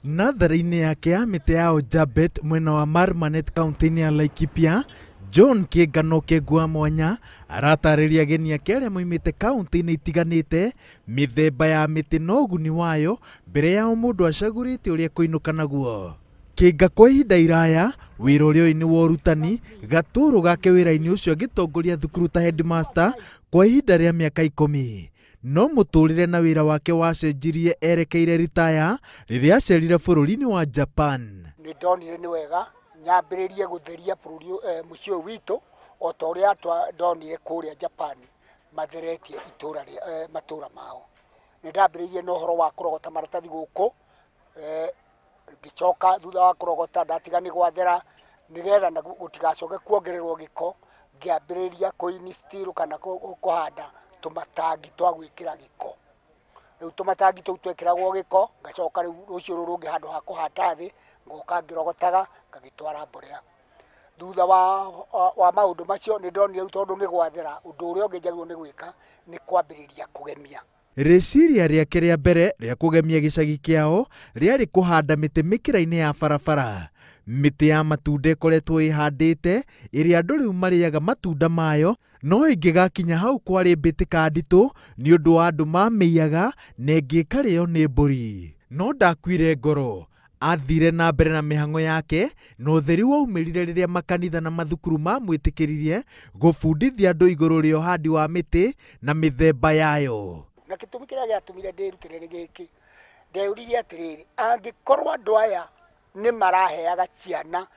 Natharĩ-inĩ yake ya mĩtĩ ya Ojabet mwena wa Marmanet kaunti-inĩ ya Laikipia, John Kĩngano Kĩngũ wa mwanya aratarĩria ageni ake arĩa moimĩte kaunti-inĩ itiganĩte mĩthemba ya mĩtĩ na ũguni wayo mbere ya o mũndũ acagũrĩte ũrĩa ekũinũka naguo. Kĩnga kwa ihinda iraya wĩra ũrĩa oĩ nĩ wa ũrutani gatũrũ gake wĩra-inĩ ũcio agĩtongoria thukuru ta headmaster kwa ihinda rĩa mĩaka 10. No mũtũrĩre na wĩra wake wacenjirie erekeire ritaya rĩrĩa acerire bũrũri-inĩ wa Japan. Nĩ ndonire nĩ wega nyambĩrĩrie gũtheria bũrũri mũciĩ ũyũ witũ o ta ũrĩa ndonire kũrĩa Japan matheretie itũra matũra mao. Nĩ ndambĩrĩirie na ũhoro wa kũrogota maratathi gũkũ, ngĩcoka thutha wa kũrogota ndatiga nĩ gwathera nĩgetha gũtigacoke kuongererwo gĩko, ngĩambĩrĩria kũ-instill kana kũhanda tũmatangi twa gwĩkĩra gĩko. Rĩu tũmatangi tũu twekĩragwo gĩko, ngacoka rĩu rũciũ rũrũ rũngĩ handũ ha kũhata thĩ, ngoka ngĩrogotaga ngagĩtwara mborea. Thutha wa maũndũ macio nĩ ndonire rĩu tondũ nĩ gwathera, ũndũ ũrĩa ũngĩ njagĩrĩirwo nĩ gwĩka nĩ kwambĩrĩria kũgemia. Rĩciria rĩake rĩa mbere rĩa kũgemia gĩcagi kĩao rĩarĩ kũhanda mĩtĩ mĩkĩra-inĩ ya barabara. Mĩtĩ ya matunda ĩkoretwo ĩhandĩte ĩrĩa andũ rĩu marĩaga matunda mayo, no ĩngĩgakinya hau kwarĩ mbĩtĩka nditũ nĩ ũndũ wa andũ mamĩiyaga na ĩngĩ ĩkarĩo nĩ mbũri. No ndakuire ngoro, athire na mbere na mĩhang'o yake na ũtheri waumĩrire rĩrĩa makanitha na mathukuru mamwĩtĩkĩririe gũbundithia andũ igũrũ rĩa ũhandi wa mĩtĩ na mĩthemba yayo. Na gĩtũmi kĩrĩa gĩatũmire ndĩrutĩre nĩ gĩkĩ, ndeyũririe atĩrĩrĩ, angĩkorwo andũ aya nĩ maraheaga ciana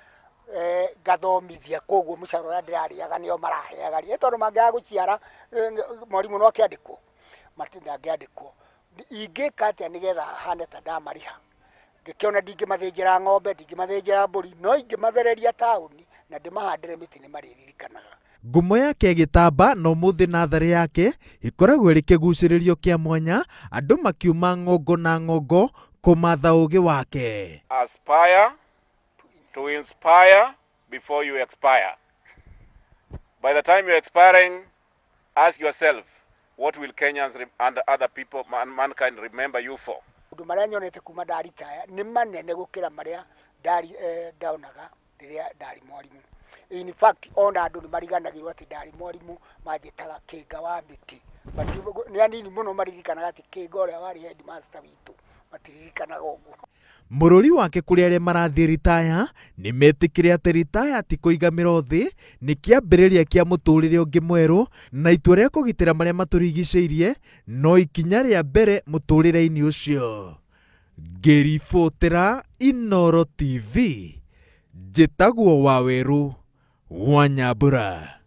ngathomithia, koguo mũcara ũrĩa ndĩrarĩaga nĩo maraheaga rĩ, tondũ mangĩaga gũciara mwarimũ no akĩandĩkwo, ndangĩandĩkwo. Ingĩka atĩa nĩgetha hane ta ndamarĩha? Ngĩkĩona ndingĩmathĩnjĩra ng'ombe, ndingĩmathĩnjĩra mbũri, no ingĩmathereria taũni na ndĩmahandĩre mĩtĩ nĩ marĩririkanaga. Ngumo yake ĩgĩtamba na ũmũthĩ natharĩ yake ĩkoragwo ĩrĩ kĩgucĩrĩrio kĩa mwanya, andũ makiuma ng'ongo na ng'ongo kũmatha ũgĩ wake. Aspire to inspire before you expire. By the time you're expiring, ask yourself, what will Kenyans and other people, mankind remember you for? Maũndũ marĩa nyonete kuma ndaritaya nĩ manene gũkĩra marĩa ndaonaga rĩrĩa ndarĩ mwarimũ. In fact, ona andũ nĩ mariganagĩrwo atĩ ndarĩ mwarimũ, manjĩtaga Kĩnga wa mĩtĩ. Nĩ anini mũno maririkanaga atĩ Kĩnga ũrĩa warĩ headmaster witũ, matiririkanaga ũguo. Mũrũri wake kũrĩ arĩa marathiĩ ritaya nĩ metĩkĩre atĩ ritaya ti kũiga mĩro thĩ, nĩ kĩambĩrĩria kĩa mũtũrĩre ũngĩ mwerũ na itua rĩa kũgitĩra marĩa matũrigicĩirie no ikinya rĩa mbere mũtũrĩre-inĩ ũcio. Ngĩribotera Inooro TV, njĩtagwo Wawerũ wa Nyambura.